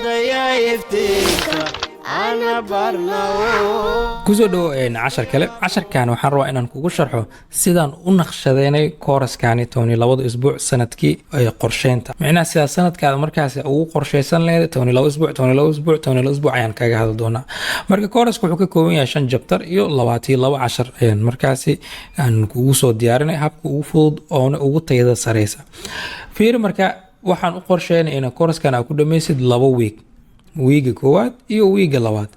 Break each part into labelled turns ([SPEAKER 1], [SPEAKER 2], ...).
[SPEAKER 1] Ardaya iftiinka ana barnawo.
[SPEAKER 2] Kusoo dhowo cashar kale. Casharkan waxaan rabaa inaan kugu sharxo sidaan u naqshadeynay kooraskani 12-da isbuuc sanadkii ee qorsheynta, micnaha sidaa sanadkaada markaas ugu qorsheysan lahayd 12 isbuuc, 12 isbuuc, 12 isbuuc ayaan kaga hadli doonaa. Marka kooraska wuxuu ka kooban yahay shan chapter iyo 22 cashar ayaan markaasi aan kugu soo diyaarinay habka ugu fudud oona ugu tayada sareysa. Fiiri, marka waxaan u qorsheynay in kooraskan aad ku dhammaysid 2 week, wiiga koowaad iyo wiiga labaad.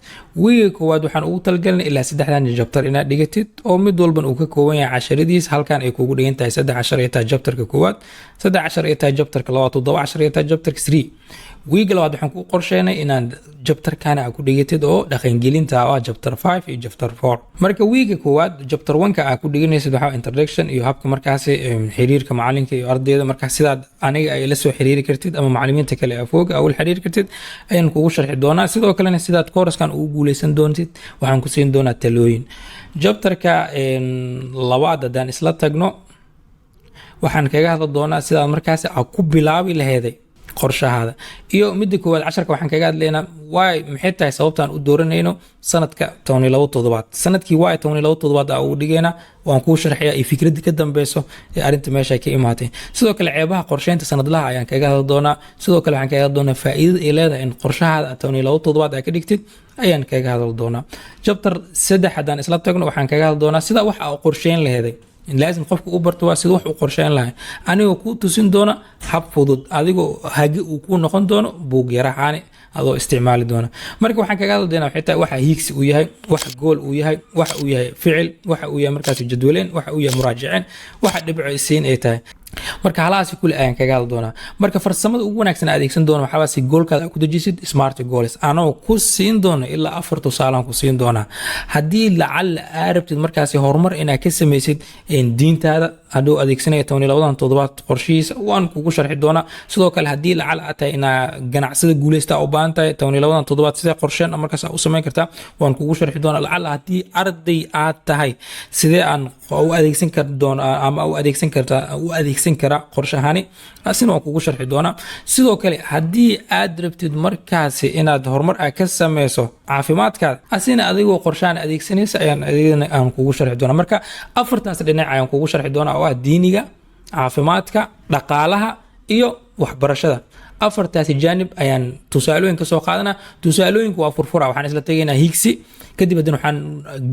[SPEAKER 2] Wiiga koowaad waxaan ugu talagelinay ilaa saddexdan chapter inaad dhigatid, oo mid walban uu ka kooban yahay casharadiis. Halkan ay kugu dhigan tahay saddex cashar ay tahay chapterka koowaad, saddex cashar ay tahay chapterka labaad, toddoba cashar ay tahay chapterka three. Wiiga labaad waxaan ku qorsheynay inaan chapterkana aad ku dhigatid oo dhaqangelinta ah, chapter 5 iyo chapter 4. Marka wiiga koowaad chapter 1ka aad ku dhiganaysid waxaa introduction iyo habka markaasi xiriirka macalinka iyo ardayda. Marka sidaad aniga ay la soo xiriiri kartid ama macalimiinta kale afooga aa ula xiriiri kartid ayaan kugu sharxi doonaa. Sidoo kalena sidaad kooraskan ugu guuleysan doontid waxaan ku siin doonaa talooyin. Chapterka labaad haddaan isla tagno, waxaan kaga hadli doonaa sidaad markaasi aad ku bilaabi laheeday qorshahaada. Iyo midda koowaad casharka waxaan kaga hadlaynaa waay, maxay tahay sababtaan u dooranayno sanadka 12 toddobaad, sanadkii waay 12 toddobaad aa ugu dhigaynaa. Waan kuu sharxayaa iyo fikradda ka dambeyso ee arrinta meesha ka imaatay. Sidoo kale ceebaha qorsheynta sanadlaha ayaan kaga hadli doonaa. Sidoo kale waxaan kaga hadli doonaa faa'iidada ay leedahay in qorshahaada aad 12 toddobaad aad ka dhigtid ayaan kaga hadli doonaa. Chapter 3 haddaan isla tagno, waxaan kaga hadli doonaa sida wax aa qorsheyn laheeday. Laazim qofka u barto waa sida wax u qorsheyn lahay, anigoo kuu tusin doona hab fudud, adigoo hagi uu kuu noqon doono buug yaraxaani adoo isticmaali doona. Marka waxaan kaga hadli doonaa waxay tahay waxa hiigsi uu yahay, waxa goal uu yahay, waxa uu yahay ficil, waxa uu yahay markaas jadwaleen, waxa uu yahay muraajaceen, waxa dhibco isiin ay tahay. Marka halahaasi kule ayaan kaga hadli doonaa. Marka farsamada ugu wanaagsan adeegsan doono waxaa si goalkaada aad ku dejisid smart goals, anoo ku siin doono ilaa afar tusaalaan ku siin doonaa. Haddii lacalla aa rabtid markaasi horumar inaad ka samaysid diintaada hadduu adeegsanaya 12-dan toddobaad qorshihiisa, waan kugu sharxi doonaa. Sidoo kale haddii lacalla aad tahay inaa ganacsada guuleysta u baahan tahay, 12-dan toddobaad sidee qorsheen markaas u samayn kartaa, waan kugu sharxi doonaa. Lacalla haddii arday aad tahay, sidee aan u adeegsan kar doon ama u adeegsan kartaa, u adeegsan karaa qorshahani, asina waan kugu sharxi doonaa. Sidoo kale haddii aad rabtid markaasi inaad horumar aad ka sameyso caafimaadkaada, asina adigoo qorshahan adeegsanaysa ayaan adigana aan kugu sharxi doonaa. Marka afartaas dhinac ayaan kugu sharxi doonaa, oo ah diiniga, caafimaadka, dhaqaalaha iyo waxbarashada. Afartaasi jaanib ayaan tusaalooyin kasoo qaadanaa. Tusaalooyinku waa furfura. Waxaan isla tegaynaa higsi, kadib haddana waxaan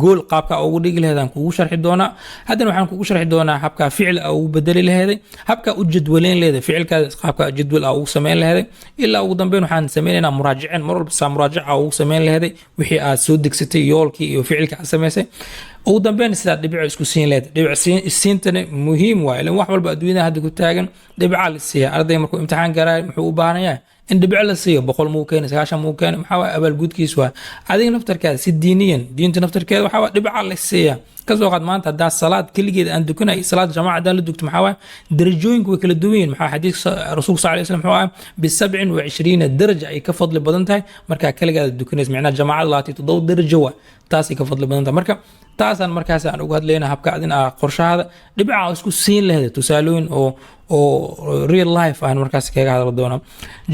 [SPEAKER 2] goal qaabka ugu dhigi laheyd aan kugu sharxi doonaa. Haddana waxaan kugu sharxi doonaa habka ficil a ugu bedeli laheeday, habka u jadwaleyn laheeday ficilkaada, qaabka jadwal a ugu sameyn laheeday. Ilaa ugu dambeyn waxaan sameynaynaa muraajaceen, mar walba saa muraajaca ugu sameyn laheeday wixii aad soo degsatay, yoolkii iyo ficilka aad samaysay. Ugu dambeyn sidaad dhibico isku siin lahayd. Dhibic siintana muhiim waay, ilan wax walba adduunyada hadda ku taagan dhibca la siiya. Arday markuu imtixaan garaayo muxuu u baahanayaa? In dhibico la siiyo. 100 muu keenay, 90 muu keenay, maxaa waay abaalgudkiis waa. Adiga naftarkeeda si diiniyan, diinta naftarkeeda waxaa waay dhibca la siiya. Kasoo qaad maanta haddaa salaad keligeed aan dukanay, salaad jamaaca haddaan la dugto, maxaa waay darajooyinku way kala duwan yihiin. Maxaa xadiiska rasuulka sal alay slam muxuu ahaa? 27 daraja ay ka fadli badan tahay markaa keligaada dukanaysa. Micnaha jamaacada 27 darajo waa taasay ka fadli badan tahay. Marka taasaan markaas aan uga hadlayna habka adin aa qorshahaada dhibca isku siin lahayd, tusaalooyin oo real life aan markaas kaga hadli doona.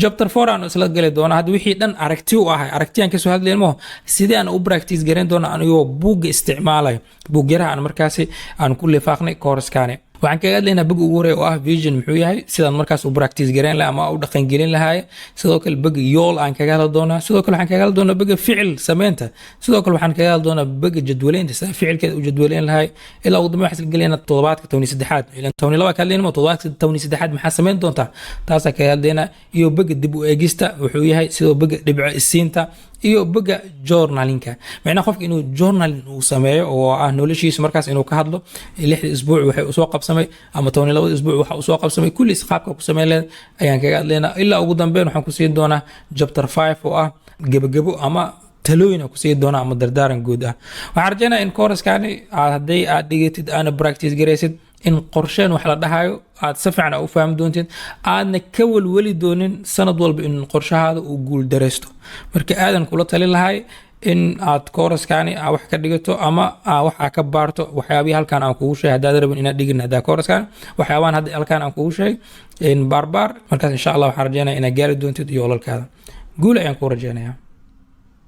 [SPEAKER 2] Chapter 4 aan isla gali doona. Hadda wixii dhan aragti u ahay, aragtiyaan kasoo hadlayn maho, sidee aan u practice garan doona anigoo buugga isticmaalayo, buugyaraha aan markaasi aan ku lifaaqnay kooraskaani. Waxaan kaga hadlaynaa bog ugu horeeya oo ah vision muxuu yahay, sidaan markaas u practice gareyn lahay ama u dhaqangelin lahaay. Sidoo kale boga yool aan kaga hadli doonaa. Sidoo kale waxaan kaga hadli doonaa boga ficil sameynta. Sidoo kale waxaan kaga hadli doonaa boga jadwaleynta, sida ficilkeeda u jadwaleyn lahay. Ilaa ugu dambeyn waxaan isla gelaynaa toddobaadka 13aad, ilan 12 ka hadlayna, toddobaadka 13aad maxaa sameyn doontaa, taasaa kaga hadlaynaa. Iyo boga dib u eegista wuxuu yahay, sidoo boga dhibco isiinta iyo boga journalinka, macnaha qofka inuu journaling uu sameeyo oo ah noloshiisa markaas inuu ka hadlo, 6da isbuuc waxay usoo qabsamay ama 12-da isbuuc waxa usoo qabsamay, kulli qaabka ku sameyn leed ayaan kaga hadlaynaa. Ilaa ugu dambeyn waxaan ku siin doonaa chapter 5 oo ah gebagebo ama talooyin aan ku siin doonaa ama dardaaran guud ah. Waxaan rajeynaya in kooraskani aad hadday aad dhigatid aana practice garaysid, in qorsheen wax la dhahayo aad si fiican u fahmi doontid, aadna ka welweli doonin sanad walba in qorshahaada uu guul daraysto. Marka aadan kula talin lahay in aad kooraskani aa wax ka dhigato ama aa wax aa ka baarto waxyaabihii halkan aan kugu sheegay. Haddaad rabin inaad dhigin haddaa kooraskan, waxyaabahan hadda halkan aan kugu sheegay in baarbaar. Markaas insha Allah waxaan rajeynaya inaad gaari doontid yoolalkaada. Guul ayaan kuu rajeynayaa.